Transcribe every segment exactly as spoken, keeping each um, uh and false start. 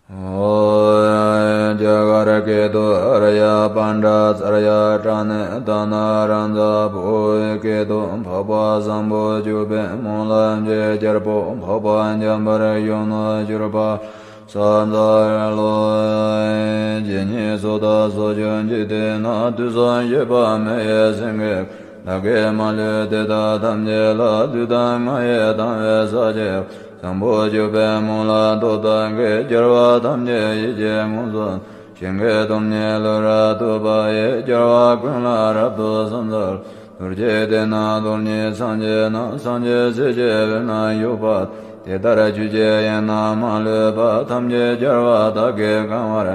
ཨོ། རྒྱ་གར་སྐད་དུ། ཨཱརྱ་པཎྜ་ཏ་ཙརྱ་པྲ་ཎི་ད་ན་རཱ་ཛ་བོ་ཝེ་སྐད་དུ། འཕགས་པ་བཟང་པོ་སྤྱོད་པའི་སྨོན་ལམ་གྱི་རྒྱལ་པོ། འཕགས་པ་འཇམ་དཔལ་གཞོན་ནུར་གྱུར་པ། ས་འཛམ་བུ་གླིང་ཇི་སྙེད་སུ་དག་སོགས་ཀྱང་འཇིག་རྟེན་ན། དུས་གསུམ་གཤེགས་པ་མི་ཡི་སེང་གེ། བདག་གིས་མ་ལུས་དེ་དག་ཐམས་ཅད་ལ། ལུས་དང་ངག་ཡིད་དང་བས་བསགས་ཀྱི། བཟང་པོ་སྤྱོད་པའི་སྨོན་ལམ་སྟོབས་དག་གིས། རྒྱལ་བ་ཐམས་ཅད་ཡིད་ཀྱིས་མངོན་སུམ། ཞིང་གི་སྟོབས་ཉིད་ལུས་རབ་ཐོབ་པ་ཡིས། རྒྱལ་བ་ཀུན་ལ་རབ་ཏུ་ཕྱག་འཚལ་ལོ། རྡོ་རྗེ་གདན་ནི་རྡོར་སྙིང་སངས་རྒྱས་ན། སངས་རྒྱས་སྲས་ཀྱི་དབུས་ན་བཞུགས་པ། དེ་ལྟར་ཆོས་ཀྱི་དབྱིངས་རྣམས་མ་ལུས་པ། ཐམས་ཅད་རྒྱལ་བ་དག་གིས་གང་བར།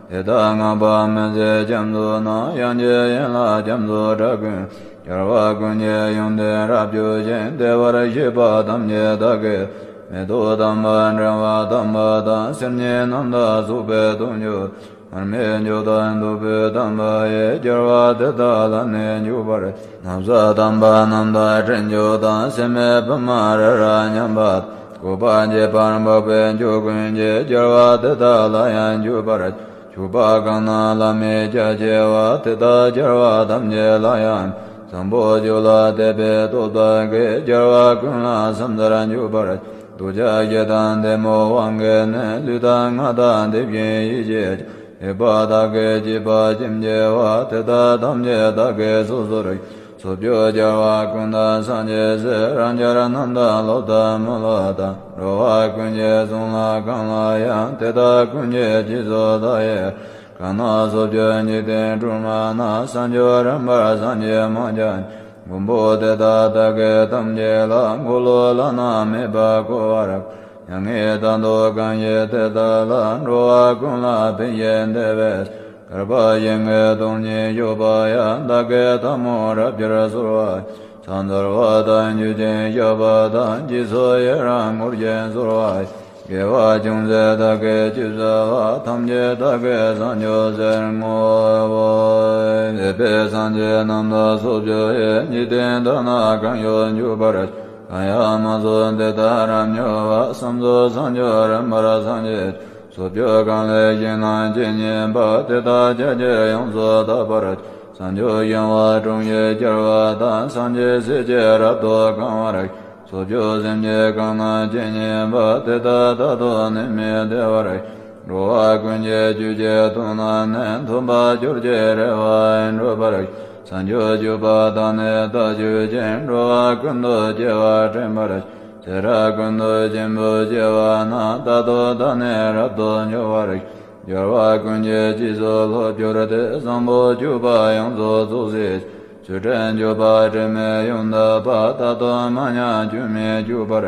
དེ་དག་བསྔགས་པ་མི་ཟད་རྒྱ་མཚོ་ན། དབྱངས་ཀྱི་ཡན་ལག་རྒྱ་མཚོ་སྒྲ་ཀུན། རྒྱལ་བ་ཀུན་གྱི་ཡོན་ཏན་རབ་བརྗོད་ཅིང་། བདེ་བར་གཤེགས་པ་ཐམས་ཅད་བདག་གིས། མེ་ཏོག་དམ་པ་ཕྲེང་བ་དམ་པ་དང་། གསེར་སྙན་རྣམས་དང་ཚོགས་པའི་དུང་ཆོས། མར་མེ་མཆོག་དང་བདུག་སྤོས་དམ་པ་ཡིས། རྒྱལ་བ་དེ་དག་ལ་ནི་འཇུག་པར། ན་བཟའ་དམ་པ་རྣམས་དང་སྤྲིན་མཆོག་དང་། སྲེད་མེད་པདྨ་རི་རབ་མཉམ་པ། བཀོད་པ་འཇིགས་པར་འཕགས་པའི་མཆོག་ཀུན་གྱིས། རྒྱལ་བ་དེ་དག་ལ་ཡང་འཇུག་པར། བཞུགས་པ་གང་ན་བླ་མེད་རྒྱ་ཆེ་བ། དེ་དག་རྒྱལ་བ་ཐམས་ཅད་ལ་ཡང་། བཟང་པོ་སྤྱོད་ལ་དད་པའི་སྟོབས་དག་གིས། རྒྱལ་བ་ཀུན་ལ་ཕྱག་འཚལ་འཇུག་པར། འདོད་ཆགས་ཞེ་སྡང་གཏི་མུག་དབང་གིས་ནི། ལུས་དང་ངག་དང་དེ་བཞིན་ཡིད་ཀྱིས། ལེགས་པ་དག་གིས་བྱས་པ་ཅི་མཆིས་པ། དེ་དག་ཐམས་ཅད་བདག་གིས་སོ་སོར། སོ་བཅོས་རྒྱལ་བ་ཀུན་དང་སངས་རྒྱས་སྲས། རང་རྒྱལ་རྣམས་དང་སློབ་དང་མི་སློབ་དང་། འགྲོ་བ་ཀུན་གྱི་གསུང་ལ་གང་ལ་ཡང་། དེ་དག་ཀུན་གྱི་རྗེས་སུ་བདག་ཡི། གང་ན་སོ་བཅོས་འཇིག་རྟེན་སྒྲོན་མ་ན། བྱང་ཆུབ་རིམ་པར་སངས་རྒྱས་མ་ཆགས། མགོན་པོ་དེ་དག་བདག་གིས་ཐམས་ཅད་ལ། འཁོར་ལོ་བླ་ན་མེད་པ་བསྐོར་བར། མྱ་ངན་ལྟ་མདོ་གང་བཞེད་དེ་དག་ལ། འགྲོ་བ་ཀུན་ལ་ཕན་ཞིང་བདེ་བའི། གར་པ་ཞིང་གི་སྟོང་ཉིད་སྤྱོད་པ་ཡང་། བདག་གིས་ཐལ་མོ་རབ་སྦྱར་གསོལ་བ། ཕྱག་འཚལ་བ་དང་མཆོད་ཅིང་བཤགས་པ་དང་། རྗེས་སུ་ཡི་རང་བསྔོ་ཞིང་གསོལ་བ། དགེ་བ་ཅུང་ཟད་བདག་གིས་ཅི་བསགས་པ། ཐམས་ཅད་བདག་གིས་བྱང་ཆུབ་ཕྱིར་བསྔོའོ། འདས་པའི་སངས་རྒྱས་རྣམས་དང་སོ་བཅོ་ཡི། འཇིག་རྟེན་དག་ན་གང་བཞུགས་འཇུག་པར། གང་ཡང་མ་གསུངས་དེ་དག་རབ་མྱུར་བར། བསམ་རྫོགས་བྱང་ཆུབ་རིམ་པར་སངས་རྒྱས། སོ་བཅོས་གང་ལས་ཞིང་རྣམས་ཇི་སྙེད་པ། དེ་དག་ཕྱོགས་བཅུར་ཡོངས་སུ་དག་པར། བྱང་ཆུབ་ཤིང་དབང་དྲུང་གཤེགས་རྒྱལ་བ་དང་། སངས་རྒྱས་སྲས་ཀྱིས་རབ་ཏུ་གང་བར། སོ་བཅོས་སེམས་ཅན་གང་རྣམས་ཇི་སྙེད་པ། དེ་དག་རྟག་ཏུ་ནད་མེད་བདེ་བར། འགྲོ་བ་ཀུན་གྱི་རྒྱུད་ཀྱི་དོན་རྣམས་ནི། ཐོབ་པར་གྱུར་ཅིག་རེ་བ་ཡིས་འགྲུབ་པར། བྱང་ཆུབ་སྤྱོད་པ་དག་ནི་བདག་སྤྱོད་ཅིང་། འགྲོ་བ་ཀུན་ཏུ་སྐྱེ་བ་དྲན་པར། ཚེ་རབས་ཀུན་ཏུ་སྐྱེས་བུ་སྐྱེ་བ་ན། རྟག་ཏུ་བདག་ནི་རབ་ཏུ་འབྱོར་བར། རྒྱལ་བ་ཀུན་གྱི་རྗེས་སུ་སློབ་གྱུར་ཏེ། བཟང་པོ་སྤྱོད་པ་ཡོངས་སུ་རྫོགས་སྲིད། ཚུལ་ཁྲིམས་སྤྱོད་པ་དྲི་མེད་ཡོངས་དག་པ། རྟག་ཏུ་མ་ཉམས་སྐྱོན་མེད་སྤྱོད་པར།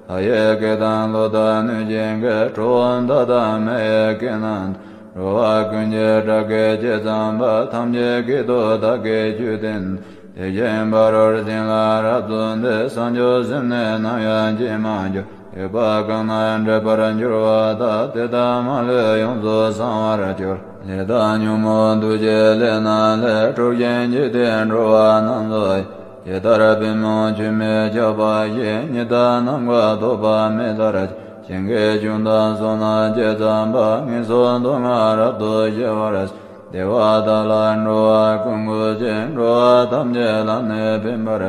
ལྷ་ཡི་སྐད་དང་ཀླུ་དང་གནོད་སྦྱིན་སྐད། གྲུལ་བུམ་དག་དང་མི་ཡི་སྐད་རྣམས་དང་། འགྲོ་བ་ཀུན་གྱི་སྒྲ་སྐད་ཇི་ཙམ་པ། ཐམས་ཅད་སྐད་དུ་བདག་གིས་ཆོས་བསྟན་ཏོ། དེ་བཞིན་ཕ་རོལ་ཕྱིན་ལ་རབ་ཏུ་འདུད། བྱང་ཆུབ་སེམས་ནི་ནམ་ཡང་བརྗེད་མ་གྱུར། ཐེག་པ་གང་རྣམས་འགྲིབ་པར་འགྱུར་བ་དག། དེ་དག་མ་ལུས་ཡོངས་སུ་བྱང་བར་གྱུར། ལས་དང་ཉོན་མོངས་བདུད་ཀྱི་ལས་རྣམས་ལས། གྲོལ་ཞིང་འཇིག་རྟེན་འགྲོ་བ་རྣམས་སུ། ཇི་ལྟར་པུས་མོ་ཆུ་མིག་ཁྱབ་པ་བཞིན། ཉི་ཟླ་ནམ་མཁའ་ཐོགས་པ་མེ་ལྟར། ཞིང་གི་སྐྱོན་དང་སོ་ནམ་ཇི་ཙམ་པ། ངན་སོང་སྡུག་བསྔལ་རབ་ཏུ་ཞི་བར། བདེ་བ་དག་ལ་འགྲོ་བ་ཀུན་གུས་ཤིང་། འགྲོ་བ་ཐམས་ཅད་ལ་ནི་ཕན་པར།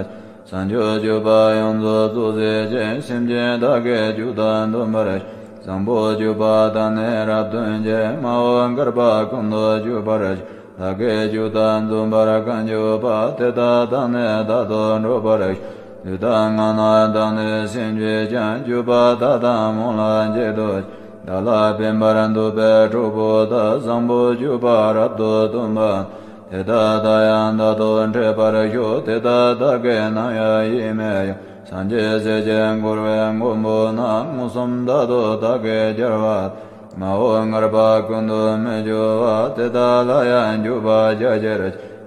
བྱང་ཆུབ་སྤྱོད་པ་ཡོངས་སུ་རྫོགས་བྱེད་ཅིང་། སེམས་ཅན་དག་གི་སྐྱོན་དང་སྡོམ་པར། བཟང་པོ་སྤྱོད་པ་དག་ནི་རབ་སྟོན་ཅིང་། མ་འོངས་བསྐལ་པ་ཀུན་ཏུ་སྤྱོད་པར། བདག་གི་སྐྱོན་དང་སྡོམ་པར་གང་འཇུག་པ། དེ་དག་དང་ནི་རྟག་ཏུ་འགྲོགས་པར། ལུས་དང་ངག་རྣམས་དང་ནི་སེམས་ཀྱིས་ཀྱང་། སྤྱོད་པ་དག་དང་སྨོན་ལམ་བྱེད་དོ། བདག་ལ་ཕན་པར་འདོད་པའི་གྲོགས་པོ་དག་བཟང་པོ་སྤྱོད་པ་རབ་ཏུ་སྟོན་པ། དེ་དག་དང་ཡང་རྟག་ཏུ་འཕྲད་པར་ཤོག་དེ་དག་བདག་གིས་ནམ་ཡང་ཡིད་མི་དབྱུང་། སངས་རྒྱས་སྲས་ཀྱིས་བསྐོར་བའི་མགོན་པོ་རྣམས། མངོན་སུམ་རྟག་ཏུ་བདག་གིས་རྒྱལ་བ། མ་འོངས་བསྐལ་པ་ཀུན་ཏུ་མི་སྐྱོ་བ། དེ་དག་ལ་ཡང་འཇུག་པར་བྱ་ཕྱིར།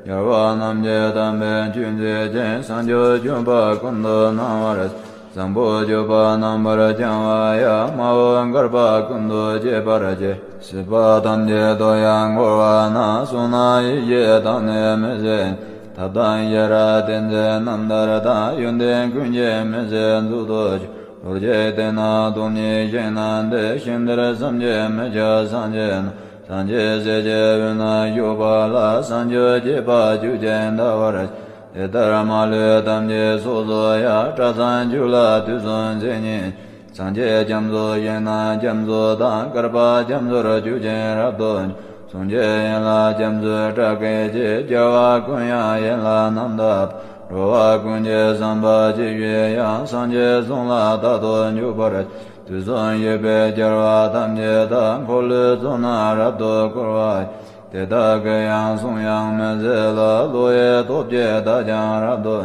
རྒྱལ་བ་རྣམས་ཀྱི་དམ་པའི་ཆོས་མཛད་ཅིང་། བྱང་ཆུབ་སྤྱོད་པ་ཀུན་ཏུ་སྣང་བར། བཟང་པོ་སྤྱོད་པ་རྣམ་པར་སྦྱང་བ་ཡང་། མ་འོངས་བསྐལ་པ་ཀུན་ཏུ་སྤྱད་པར་བྱེད། སྲིད་པ་ཐམས་ཅད་དུ་ཡང་འཁོར་བ་ན། བསོད་ནམས་ཡེ་ཤེས་དག་ནི་མི་ཟད། ཐབས་དང་ཤེས་རབ་ཏིང་འཛིན་རྣམ་ཐར་དང་། ཡོན་ཏན་ཀུན་གྱི་མི་ཟད་མཛོད་དུ་གྱུར། རྡོ་རྗེ་གདན་ན་སྟོང་ཉིད་ཞིང་རྣམས་ཏེ། ཞིང་དེར་བསམ་གྱིས་མི་ཁྱབ་སངས་རྒྱས་རྣམས། སངས་རྒྱས་སྲས་ཀྱི་དབུས་ན་བཞུགས་པ་ལ། སངས་རྒྱས་བསྐྱེད་པ་བཅུ་གཅིག་འདའ་བར་བྱེད། དེ་ལྟར་མ་ལུས་ཐམས་ཅད་ཚོགས་སུ་ཡང་། སྐྲ་བསང་བཅུ་ལ་དུས་གསུམ་ཚེ་སྙིང་རྗེ། སངས་རྒྱས་རྒྱ་མཚོ་ཞིང་རྣམས་རྒྱ་མཚོ་དང་། བསྐལ་པ་རྒྱ་མཚོར་རྒྱུ་ཅན་རབ་ཏུ་འཇོམས། གསུང་གཅིག་ཡན་ལག་རྒྱ་མཚོའི་སྒྲ་སྐད་ཀྱིས། རྒྱལ་བ་ཀུན་དབྱངས་ཡན་ལག་རྣམ་དག་པ། འགྲོ་བ་ཀུན་གྱི་བསམ་པ་ཇི་བཞེད་ཡང་། སངས་རྒྱས་གསུང་ལ་རྟག་ཏུ་འཇུག་པར་བྱེད། དུས་གསུམ་བཞུགས་པའི་རྒྱལ་བ་ཐམས་ཅད་དག། འཁོར་ལོའི་གཙུག་ན་རབ་ཏུ་བསྐོར་བ་ཡི། དེ་དག་གི་ཡང་གསུང་དབྱངས་མི་ཟད་ལ། བློ་ཡི་སྟོབས་ཀྱིས་བདག་ཀྱང་རབ་ཏུ།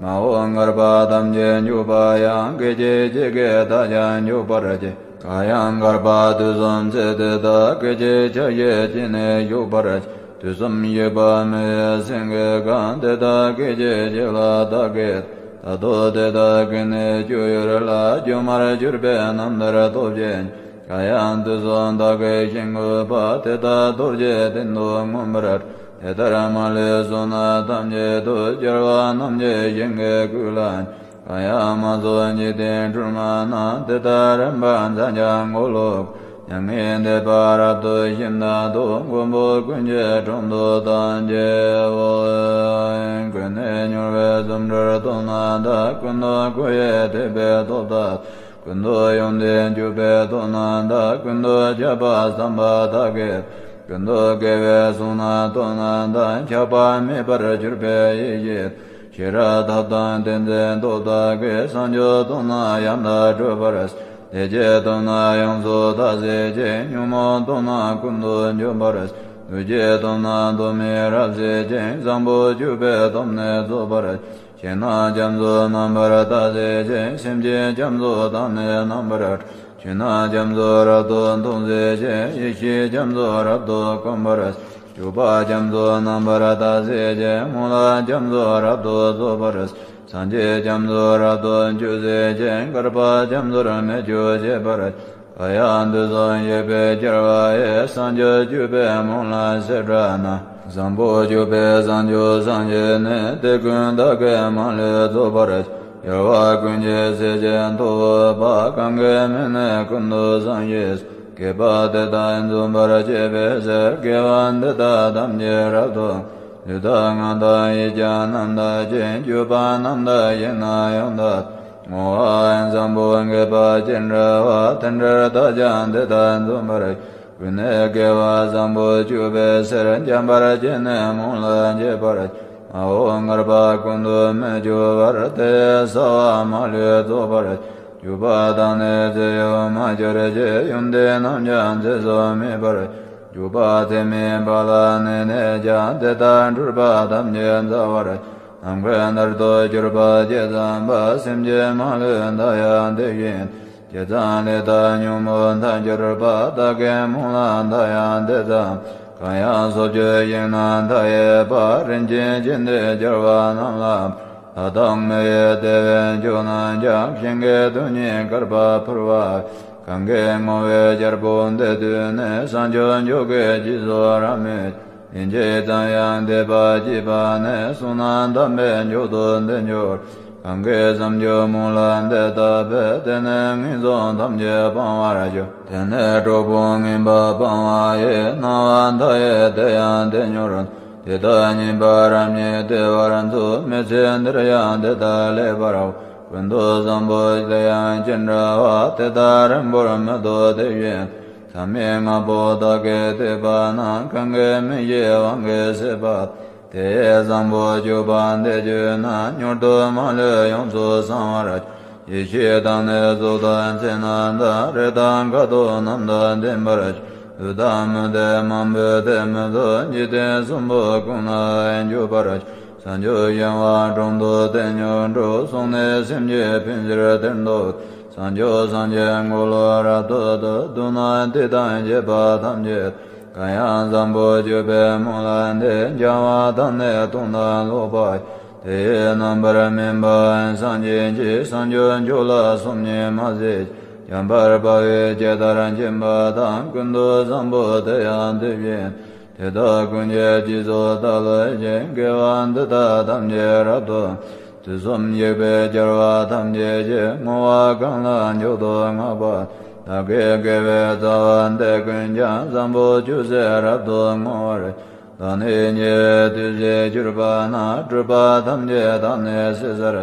མ་འོངས་བསྐལ་པ་ཐམས་ཅད་འཇུག་པ་ཡང་། སྐད་ཅིག་གཅིག་གིས་བདག་ཀྱང་འཇུག་པར་བགྱི། གང་ཡང་བསྐལ་པ་དུས་གསུམ་ཚེ་དེ་དག། སྐད་ཅིག་ཆ་ཤས་གཅིག་ནི་བཞུགས་པར་བགྱི། དུས་གསུམ་བཞུགས་པ་མི་ཡི་སེང་གེ་གང་། དེ་དག་སྐད་ཅིག་གཅིག་ལ་བདག་གིས། ད་དུང་དེ་དག་གི་ནི་སྤྱོད་ཡུལ་ལ། སྒྱུ་མར་གྱུར་པའི་རྣམ་ཐར་སྟོབས་ཀྱིས། གང་ཡང་དུས་གསུམ་བདག་གིས་ཞིང་བཀོད་པ། དེ་དག་རྡོ་རྗེ་གདན་དུ་མངོན་པར། དེ་ལྟར་མ་ལུས་གཟུགས་རྣམས་ཐམས་ཅད་དུ། རྒྱལ་བ་རྣམས་ཀྱི་ཞིང་གི་བཀོད་ལ། གང་ཡང་མ་ཚོགས་འཇིག་རྟེན་སྒྲོན་མ་རྣམས། དེ་དག་རིམ་པར་འཛག་ཀྱང་མགོ་ལོག་གོ། མྱ་ངན་འདས་པ་རབ་ཏུ་ཞི་མཐའ་དུ། མགོན་པོ་ཀུན་གྱི་དྲུང་དུ་བདག་མཆིའོ། ཀུན་ནས་མྱུར་བའི་རྫུ་འཕྲུལ་སྟོབས་རྣམས་དང་། ཀུན་ཏུ་སྒོ་ཡི་ཐེག་པའི་སྟོབས་དག། ཀུན་ཏུ་ཡོན་ཏན་སྤྱོད་པའི་སྟོབས་རྣམས་དང་། ཀུན་ཏུ་ཁྱབ་པ་བསམ་པ་དག་གི། ཀུན་ཏུ་དགེ་བའི་གཟུགས་རྣམས་སྟོབས་རྣམས་དང་། ཁྱབ་པ་མེད་པར་གྱུར་པའི་ཡེ་ཤེས། ཤེས་རབ་ཐབས་དང་ཏིང་འཛིན་སྟོབས་དག་གིས། བྱང་ཆུབ་སྟོབས་རྣམས་ཡང་དག་སྒྲུབ་པར་བྱེད། བདེ་སྐྱིད་སྟོབས་རྣམས་ཡོངས་སུ་དག་བྱེད་ཅིང་། ཉོན་མོངས་སྟོབས་རྣམས་ཀུན་ཏུ་འཇོམས་པར་བྱེད། འདུ་བྱེད་སྟོབས་རྣམས་སྟོབས་མེད་རབ་བྱེད་ཅིང་། བཟང་པོ་སྤྱོད་པའི་སྟོབས་ནི་རྫོགས་པར་བྱེད། ཞིང་རྣམས་རྒྱ་མཚོ་རྣམ་པར་དག་བྱེད་ཅིང་། སེམས་ཅན་རྒྱ་མཚོ་དག་ནི་རྣམ་པར་གྲོལ། ཆོས་རྣམས་རྒྱ་མཚོ་རབ་ཏུ་མཐོང་བྱེད་ཅིང་། ཡེ་ཤེས་རྒྱ་མཚོ་རབ་ཏུ་བསྒོམ་པར་བྱེད། སྤྱོད་པ་རྒྱ་མཚོ་རྣམ་པར་དག་བྱེད་ཅིང་། སྨོན་ལམ་རྒྱ་མཚོ་རབ་ཏུ་རྫོགས་པར་བྱེད། སངས་རྒྱས་རྒྱ་མཚོ་རབ་ཏུ་འཇུག་བྱེད་ཅིང་། བསྐལ་པ་རྒྱ་མཚོར་མི་སྐྱོ་བྱེད་པར་བྱེད། གང་ཡང་དུས་གསུམ་བཞུགས་པའི་རྒྱལ་བ་ཡི། བྱང་ཆུབ་སྤྱོད་པའི་སྨོན་ལམ་བྱེ་བྲག་རྣམས། བཟང་པོ་སྤྱོད་པའི་བྱང་ཆུབ་སངས་རྒྱས་ནི། དེ་ཀུན་བདག་གིས་མ་ལུས་རྫོགས་པར་བྱེད། རྒྱལ་བ་ཀུན་གྱི་སྲས་ཀྱི་ཐུ་བོ་པ། གང་གི་མིང་ནི་ཀུན་ཏུ་བཟང་ཞེས་སོ། དགེ་བ་འདི་དག་འཛོམས་པར་བྱེད་པའི་ཕྱིར། དགེ་བ་འདི་དག་ཐམས་ཅད་རབ་ཏུ་ལུས་དང་ངག་དང་ཡིད་ཀྱང་རྣམ་དག་ཅིང་། སྤྱོད་པ་རྣམ་དག་ཡིན་ན་ཡང་དག་སྟེ། བསྔོ་བ་བཟང་པོ་དགེ་བ་ཅི་འདྲ་བ། དེ་འདྲར་བདག་ཀྱང་འདི་དག་འཛོམས་པར་བྱེད། ཀུན་ནས་དགེ་བ་བཟང་པོ་སྤྱོད་པའི་ཕྱིར། འཇམ་དཔལ་གྱིས་ནི་སྨོན་ལམ་བརྒྱབ་པར་བྱ། མ་འོངས་བསྐལ་པ་ཀུན་ཏུ་མི་སྐྱོ་བར། དེ་ཡི་བྱ་བ་མ་ལུས་རྫོགས་པར་བྱེད། སྤྱོད་པ་དག་ནི་ཚེ་ཡོད་མ་གྱུར་ཅིག། ཡོན་ཏན་རྣམས་ཀྱང་ཚེ་སོགས་མེད་པར་སྤྱོད་པ། ཚེ་མེད་པ་ལ་གནས་ནས་ཀྱང་། དེ་དག་འཁྲུལ་པ་ཐམས་ཅད་འཚལ་བར་བྱ། ནམ་མཁའི་མཐར་ཐུག་གྱུར་པ་ཇི་ཙམ་པ། སེམས་ཅན་མ་ལུས་བདག་ཡང་དེ་བཞིན་ཏེ། ཇི་ཙམ་ལས་དང་ཉོན་མོངས་མཐར་གྱུར་པ། བདག་གི་སྨོན་ལམ་བདག་ཡང་དེ་ཙམ། གང་ཡང་སོ་སྐྱེ་ཞིང་རྣམས་མཐའ་ཡས་པ། རིན་ཆེན་ཆེན་ཏེ་རྒྱལ་བ་རྣམས་ལ། ལྷ་དང་མི་ཡི་དེ་བས་མཆོག་རྣམས་ཀྱང་། ཞིང་གི་རྡུལ་སྙེད་བསྐལ་པར་འཕུར་བ། གང་གིས་བསྔོ་བའི་རྒྱལ་པོ་འདི་ཐོས་ནས། བྱང་ཆུབ་མཆོག་གི་རྗེས་སུ་རབ་མོས། ལན་གཅིག་ཙམ་ཡང་དད་པ་བསྐྱེད་པ་ནི། བསོད་ནམས་དམ་པའི་མཆོག་ཏུ་འདི་འགྱུར། གང་གིས་བྱང་ཆུབ་སྨོན་ལམ་འདི་བཏབ་པས། དེ་ནི་ངན་སོང་ཐམས་ཅད་སྤང་བར་འགྱུར། དེ་ནི་གྲོགས་པོ་ངན་པ་སྤང་བ་ཡི། སྣང་བ་མཐའ་ཡས་དེ་ཡང་དེ་འགྱུར། དེ་དག་ཉེས་པ་རབ་ཉིད་བདེ་བར་འཚོ། མི་ཚེ་འདིར་ཡང་དེ་དག་ལེགས་པར་འོང་། ཀུན་ཏུ་བཟང་པོ་དེ་ཡང་ཅི་འདྲ་བ། དེ་དག་རིང་པོར་མི་ཐོགས་དེ་བཞིན། མཚམས་མེད་ལྔ་པོ་དག་གིས་བསྡུས་པ་རྣམས། གང་གིས་མི་ཤེས་དབང་གིས་ཟད་པ་དག། དེ་ཡི་བཟང་པོ་སྤྱོད་པ་འདི་བརྗོད་ན། མྱུར་དུ་མ་ལུས་ཡོངས་སུ་བྱང་བར་འགྱུར། ཡེ་ཤེས་དང་ནི་གཟུགས་དང་མཚན་རྣམས་དང་། རེག་དང་ཁ་དོག་རྣམས་དང་ལྡན་པར་འགྱུར། ལུས་དང་མི་ལྡན་མང་པོས་དེ་མི་ཚོར། འཇིག་རྟེན་གསུམ་པོ་ཀུན་ན་འཇུག་པར་འགྱུར། བྱང་ཆུབ་ཤིང་དབང་དྲུང་དུ་དེ་མྱུར་འགྲོ། སོང་ནས་སེམས་ཅན་ཕན་ཕྱིར་དེར་འདུག། བྱང་ཆུབ་སངས་རྒྱས་འཁོར་ལོ་རབ་ཏུ་བསྡུ། བསྡུ་ན་དེ་དང་བཅས་པ་ཐམས་ཅད། གང་ཡང་བཟང་པོ་སྤྱོད་པའི་སྨོན་ལམ་འདི། སྦྱང་བ་དང་ནི་མཐོང་དང་ཀློག་པ། དེ་ཡི་རྣམ་པར་སྨིན་པའང་སངས་རྒྱས་ཀྱི། བྱང་ཆུབ་མཆོག་ལ་སོམ་ཉི་མ་བྱེད་ཅིག། འཇམ་དཔལ་དཔའ་བོས་ཇི་ལྟར་མཁྱེན་པ་དང་། ཀུན་ཏུ་བཟང་པོ་དེ་ཡང་དེ་བཞིན་ཏེ། དེ་དག་ཀུན་གྱི་རྗེས་སུ་བདག་སློབ་ཅིང་། དགེ་བ་འདི་དག་ཐམས་ཅད་རབ་ཏུ་ དུས་གསུམ་གཤེགས་པའི་རྒྱལ་བ་ཐམས་ཅད་ཀྱི། བསྔོ་བ་གང་ལ་མཆོག་ཏུ་བསྔགས་པ། བདག་གི་དགེ་བའི་རྩ་བ་འདི་ཀུན་ཀྱང་། བཟང་པོ་སྤྱོད་ཕྱིར་རབ་ཏུ་བསྔོ་བར་བྱ། བདག་ནི་ཉེ་བའི་དུས་སུ་གྱུར་པ་ན། སྒྲིབ་པ་ཐམས་ཅད་དག་ནི་སེལ་ཕྱིར།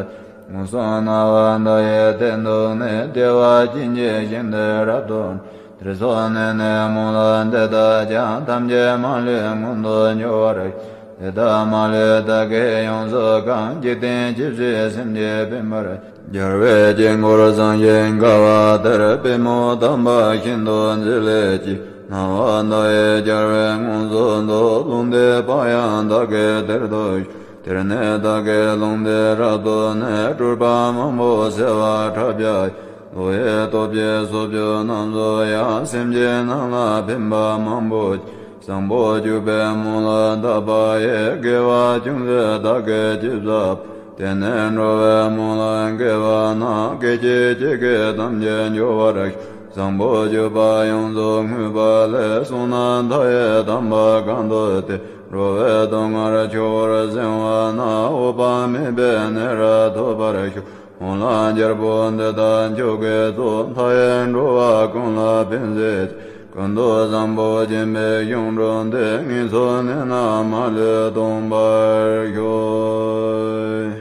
མངོན་སུམ་སྣང་བ་མཐའ་ཡས་སྟེང་དུ་ནི། བདེ་བ་ཅན་གྱི་ཞིང་དུ་རབ་ཏུ། དེར་སོང་ནས་ནི་སྨོན་ལམ་འདི་དག་ཀྱང་། ཐམས་ཅད་མ་ལུས་མངོན་དུ་འགྱུར་བར་ཤོག། དེ་དག་མ་ལུས་བདག་གིས་ཡོངས་སུ་བཀང་། འཇིག་རྟེན་ཇི་སྲིད་སེམས་ཅན་ཕན་པར། རྒྱལ་བའི་དཀྱིལ་འཁོར་བཟང་ཞིང་དགའ་བ་དེར། པུས་མོ་དམ་པ་ཤིན་ཏུ་མཛེས་ལེགས་ཀྱིས། སྣང་བ་མཐའ་ཡས་རྒྱལ་བས་མངོན་སུམ་དུ། ལུང་བསྟན་པ་ཡང་བདག་གིས་དེར་ཐོས་ཤིང་། དེར་ནི་བདག་གིས་ལུང་བསྟན་རབ་ཏུ་ནི། སྤྲུལ་པ་མང་པོ་གསལ་བར་འཁྲབ་བྱ་ཡི། བློ་ཡི་སྟོབས་ཀྱིས་སོ་བཅུ་རྣམས་སུ་ཡང་། སེམས་ཅན་རྣམས་ལ་ཕན་པ་མང་པོ་བྱེད། བཟང་པོ་སྤྱོད་པའི་སྨོན་ལམ་བཏབ་པ་ཡིས། དགེ་བ་ཅུང་ཟད་བདག་གིས་ཅི་བསགས་པ། དེ་ནི་འགྲོ་བའི་སྨོན་ལམ་དགེ་བ་རྣམས། སྐད་ཅིག་གཅིག་གིས་ཐམས་ཅད་འབྱུང་བར་ཤོག། བཟང་པོ་སྤྱོད་པ་ཡོངས་སུ་བསྔོས་པ་ལས། བསོད་ནམས་མཐའ་ཡས་དམ་པ་གང་ཐོབ་སྟེ། འགྲོ་བའི་སྡུག་བསྔལ་ཆུ་བུར་བྱང་བ་ན། འོད་དཔག་མེད་པའི་གནས་རབ་ཐོབ་པར་ཤོག། སྨོན་ལམ་རྒྱལ་པོ་འདི་དག་མཆོག་གི་གཙོ། མཐའ་ཡས་འགྲོ་བ་ཀུན་ལ་ཕན་མཛད་ཅིང་། ཀུན་ཏུ་བཟང་པོ་སྦྱིན་པའི་གཞུང་གྲུབ་སྟེ། ངན་སོང་གནས་རྣམས་མ་ལུས་སྟོངས་པར་ཤོག།